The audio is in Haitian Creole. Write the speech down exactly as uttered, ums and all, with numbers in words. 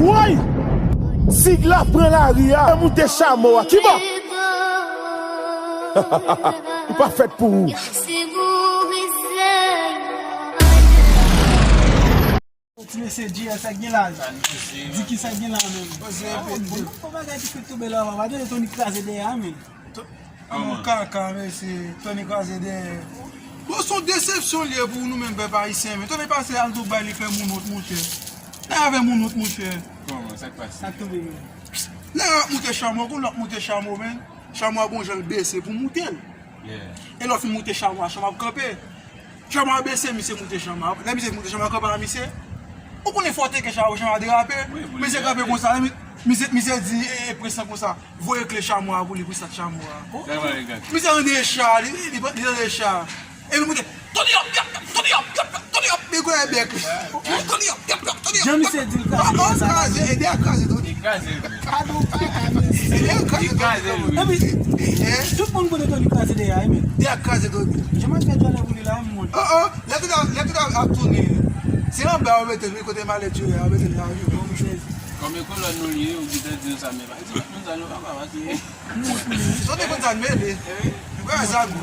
Woy! Zig la pran lari a, moute chamo a. Kibò? Li pa fèt pou ou. Ti mesye J L, sa k gen la? Di ki sa k gen la menm? Bon, bon, bon, bagay ki fèk tonbe la, papa. Tande Tony kraze dèyè a, men. An kaka, mesye, Tony kraze dèyè. Bon, se yon desepsyon li ye pou nou menm pèp ayisyen, men Tony pase al Dubai, li fè moun wont, monchè. Nan avè moun wont, monchè. Kòman, sa k pase? Sa k tonbe menm? Nan ap moute chamo, kon lè w ap moute chamo, men. Chamo a gon jan l bese pou moute l. E lè w fin moute chamo a, chamo ap kanpe. Chamo a bese, misye moute chamo a. Lè misye moute chamo a, kanpe a misye. Ou konnen fò teke chamo, chamo a derape. Misye kanpe konsa, lè mi- misye, misye di e, e, prens lan konsa. Voye kle chamo a pou li, pou sat chamo a. Misye andecha, li, li, li andecha. Epi moute, Tony ap, yap, yap, Tony ap, yap, yap, Tony ap, men gwe bèk li. Tony ap, yap, yap, Tony ap. Jan misye di l kraze dèyè sa. Kraze, e dèyè kraze Tony. Li kraze l. Kado pa ka, men. E dèyè kraze Tony. Epi, tout moun konnen Tony kraze dèyè a, men. Dèyè kraze Tony. Jan m ap fè djòlè pou li la, m monte. Oh, oh, lè tout ap, lè tout ap, ap tounen. Se anba yo mete l, wi, kote malèt yo ye, yo mete l la, wi. Bon, m sezi. Kòm e kolòn nou li ye, ou gentan di nou sa, men pa di moun sa, nou pa ka pase. Sa te konn sa n mele. Wè, sa gou.